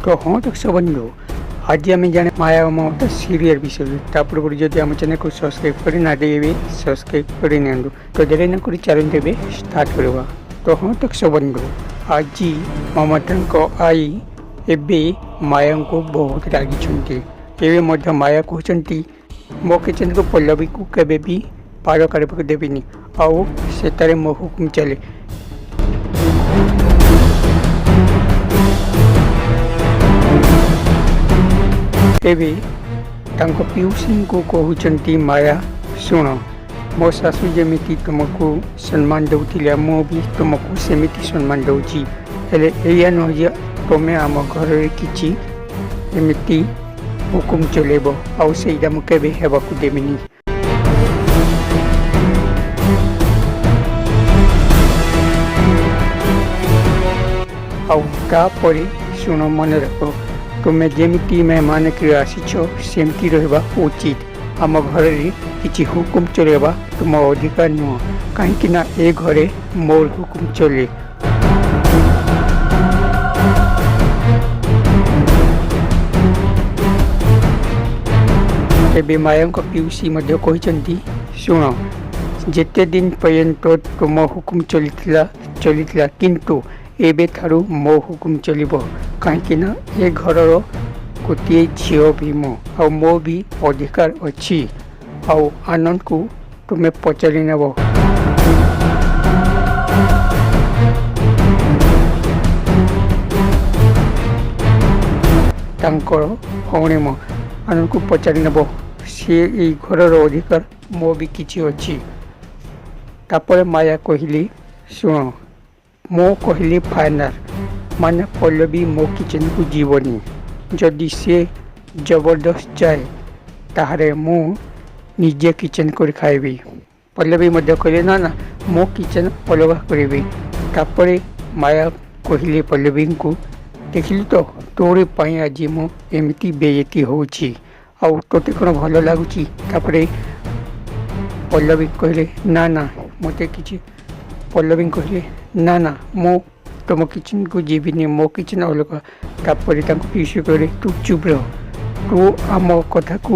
ତ ହଁ ଦର୍ଶକ ବନ୍ଧୁ, ଆଜି ଆମେ ଜାଣେ ମାୟା ମମତା ସିରିଏଲ୍ ବିଷୟରେ। ତା ପୂର୍ବରୁ ଯଦି ଆମ ଚ୍ୟାନେଲକୁ ସବସ୍କ୍ରାଇବ୍ କରିନାହାନ୍ତି, ଏବେ ସବସ୍କ୍ରାଇବ୍ କରିନିଅନ୍ତୁ। ତ ଡେରି ନକରି ଚାଲନ୍ତୁ, ଏବେ ଷ୍ଟାର୍ଟ କରିବା। ତ ହଁ ଦର୍ଶକ ବନ୍ଧୁ, ଆଜି ମମତାଙ୍କ ଆଈ ଏବେ ମାୟାଙ୍କୁ ବହୁତ ରାଗିଛନ୍ତି। ଏବେ ମଧ୍ୟ ମାୟା କହୁଛନ୍ତି, ମୋ କିଚେନ୍କୁ ପଲ୍ଲବୀକୁ କେବେ ବି ପାଦ କାଢ଼ିବାକୁ ଦେବିନି ଆଉ ସେଠାରେ ମୋ ହୁକୁମ ଚାଲେ। ଏବେ ତାଙ୍କ ପିଉସୀଙ୍କୁ କହୁଛନ୍ତି ମାୟା, ଶୁଣ, ମୋ ଶାଶୁ ଯେମିତି ତୁମକୁ ସମ୍ମାନ ଦେଉଥିଲେ, ମୁଁ ବି ତୁମକୁ ସେମିତି ସମ୍ମାନ ଦେଉଛି। ହେଲେ ଏଇଆ ନୁହଁ ଯେ ତୁମେ ଆମ ଘରରେ କିଛି ଏମିତି ହୁକୁମ ଚଲେଇବ, ଆଉ ସେଇଟା ମୁଁ କେବେ ହେବାକୁ ଦେବିନି। ଆଉ ତାପରେ ଶୁଣ, ମନେ ରଖ, ତୁମେ ଯେମିତି ମେହମାନ କରି ଆସିଛ, ସେମିତି ରହିବା ଉଚିତ। ଆମ ଘରରେ କିଛି ହୁକୁମ ଚଲେଇବା ତୁମ ଅଧିକାର ନୁହଁ, କାହିଁକି ନା ଏ ଘରେ ମୋର ହୁକୁମ ଚଲେ। ଏବେ ମାୟାଙ୍କ ପିଉସୀ ମଧ୍ୟ କହିଛନ୍ତି, ଶୁଣ, ଯେତେ ଦିନ ପର୍ଯ୍ୟନ୍ତ ତୁମ ହୁକୁମ ଚଲିଥିଲା ଚଲିଥିଲା, କିନ୍ତୁ ଏବେଠାରୁ ମୋ ହୁକୁମ ଚଲିବ, କାହିଁକି ନା ଏ ଘରର ଗୋଟିଏ ଝିଅ ବି ମୁଁ ଆଉ ମୋ ବି ଅଧିକାର ଅଛି। ଆଉ ଆନନ୍ଦକୁ ତୁମେ ପଚାରି ନେବ, ତାଙ୍କର ଭଉଣୀ ମୋ ଆନନ୍ଦକୁ ପଚାରି ନେବ, ସିଏ ଏଇ ଘରର ଅଧିକାର ମୋ ବି କିଛି ଅଛି। ତାପରେ ମାୟା କହିଲି, ଶୁଣ, ମୁଁ କହିଲି ଫାଇନାଲ୍, ମାନେ ପଲ୍ଲବୀ ମୋ କିଚେନ୍କୁ ଯିବନି। ଯଦି ସିଏ ଜବରଦସ୍ତ ଯାଏ, ତାହେଲେ ମୁଁ ନିଜେ କିଚେନ୍ କରି ଖାଇବି। ପଲ୍ଲବୀ ମଧ୍ୟ କହିଲେ, ନା ନା, ମୁଁ କିଚେନ୍ ଅଲଗା କରିବି। ତାପରେ ମାୟା କହିଲେ ପଲ୍ଲବୀଙ୍କୁ, ଦେଖିଲୁ ତ, ତୋରି ପାଇଁ ଆଜି ମୁଁ ଏମିତି ବେଇଜ୍ଜତି ହେଉଛି, ଆଉ ତୋତେ କ'ଣ ଭଲ ଲାଗୁଛି? ତାପରେ ପଲ୍ଲବୀ କହିଲେ, ନା ନା, ମୋତେ କିଛି, ପଲ୍ଲବୀ କହିଲେ, ନା ନା, ମୁଁ ତୁମ କିଚେନ୍କୁ ଯିବିନି, ମୋ କିଚେନ୍ ଅଲଗା। ତାପରେ ତାଙ୍କୁ ପିଉସୀ କହିଲେ, ତୁ ଚୁପ୍ ରହ, ତୁ ଆମ କଥାକୁ